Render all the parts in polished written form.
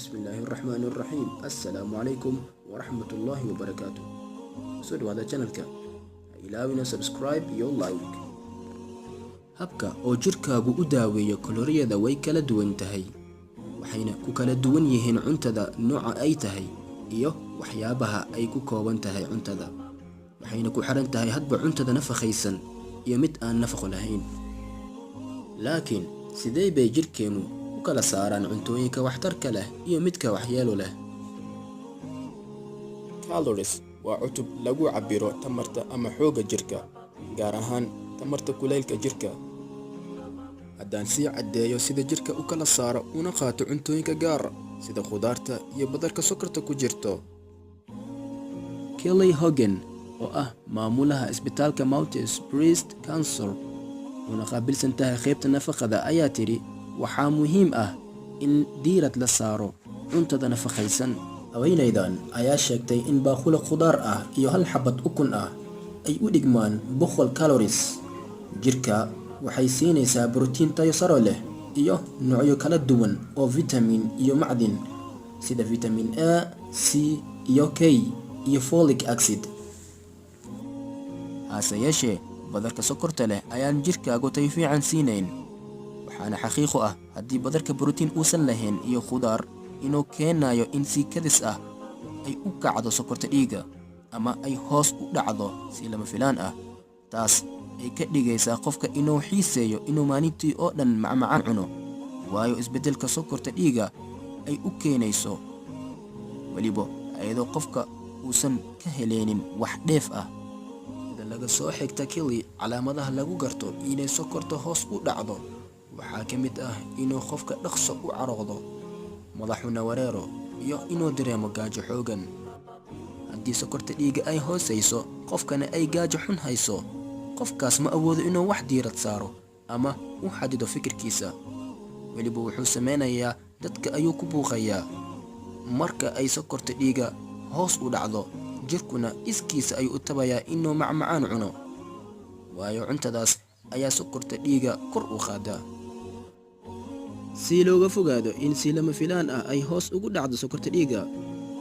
Bismillaahi Raxmaani Raxiim. Assalaamu calaykum waraxmatullaahi wabarakaatu. Soo dhawaada channelka, ha ilaawina subscribe iyo like. Habka oo jirkaagu u daaweeyo kalooriyada way kala duwan tahay, waxayna ku kala duwan yihiin cuntada nooca ay tahay iyo waxyaabaha ay ku kooban tahay cuntada, waxayna ku xiran tahay hadba cuntada nafaqaysan iyo mid aan nafaqo lahayn. Laakiin sidee bay jidhkeennu u kala saaraan cuntooyinka waxtarka leh iyo midka waxyeelo leh? Calories waa cutub lagu cabbiro tamarta ama xoogga jirka, gaar ahaan tamarta kulaylka jirka. Haddaan sii caddeeyo sida jirka u kala saaro una qaato cuntooyinka gaar, sida khudaarta iyo badarka sokorta ku jirto. Kelly Hogan, oo ah maamulaha isbitaalka Mounties Breast Cancer una qaabilsan tahay qaybta nafaqada, ayaa tidhi: "Waxaa muhiim ah in diirad la saaro cuntada nafaqaysan." Haweenaydan ayaa sheegtay in baaquli khudaar ah iyo hal xabad ukun ah ay u dhigmaan 100 calories. Jirka waxay siinaysaa borotiin tayo saro leh iyo noocyo kala duwan oo vitamin iyo macdin, sida vitamin A, C iyo K iyo folic acid. Hase yeeshee, badarka sokorta leh ayaan jirkaagu tayo fiican siinayn, waxaana xaqiiqo ah haddii badarka borotiin uusan lahayn iyo khudaar inuu keenayo in si kadis ah ay u kacdo sokorta dhiigga ama ay hoos u dhacdo si lama filaan ah. Taas ay ka dhigaysaa qofka inuu xiiseeyo inuu maalintii oo dhan macmacaan cuno, waayo isbeddelka sokorta dhiigga ay u keenayso, weliba iyadoo qofka uusan ka heleynin wax dheef ah. Sida laga soo xigta Kelly, calaamadaha lagu garto inay sokorta hoos u dhacdo waxaa ka mid ah inuu qofka dhaqso u caroodo, madaxuna wareero, iyo inuu dareemo gaajo xoogan. Haddii sokorta dhiigga ay hoosayso, qofkana ay gaajo xun hayso, qofkaas ma awoodo inuu wax diirad saaro ama u xadido fikirkiisa. Weliba wuxuu sameynayaa dadka ayuu ku buuqayaa. Marka ay sokorta dhiigga hoos u dhacdo, jirkuna iskiisa ayuu u tabayaa inuu macmacaan cuno, waayo cuntadaas ayaa sokorta dhiigga kor u qaadaa. Si looga fogaado in si lama filaan ah ay hoos ugu dhacdo sokorta dhiigga,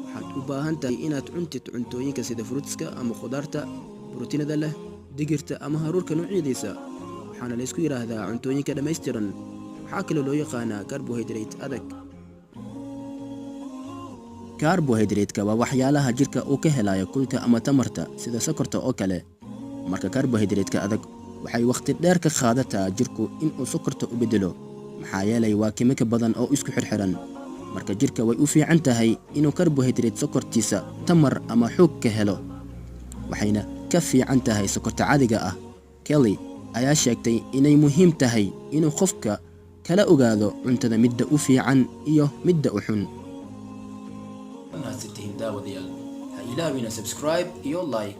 waxaad u baahan tahay inaad cuntid cuntooyinka sida fruitska ama khudaarta borotiinada leh, digirta ama haruurka noocyadiisa. Waxaana laysku yidhaahdaa cuntooyinka dhammaystiran. Waxaa kaloo loo yaqaanaa carbohydrate adag. Carbohydrate-ka waa waxyaalaha jirka uu ka helayo kulka ama tamarta, sida sokorta oo kale. Marka carbohydrate-ka adag waxay wakhti dheer ka qaadataa jirku inuu sokorta u beddelo, maxaa yeelay waa kimiko badan oo isku xirxiran. Marka jirka way u fiican tahay inuu carbohydrate sokortiisa tamar ama xoog ka helo, waxayna ka fiican tahay sokorta caadiga ah. Kelly ayaa sheegtay inay muhiim tahay inuu qofka kala ogaado cuntada midda u fiican iyo midda u xun. Mahadsantihiin daawadayaal, ha ilaawina subscribe iyo like.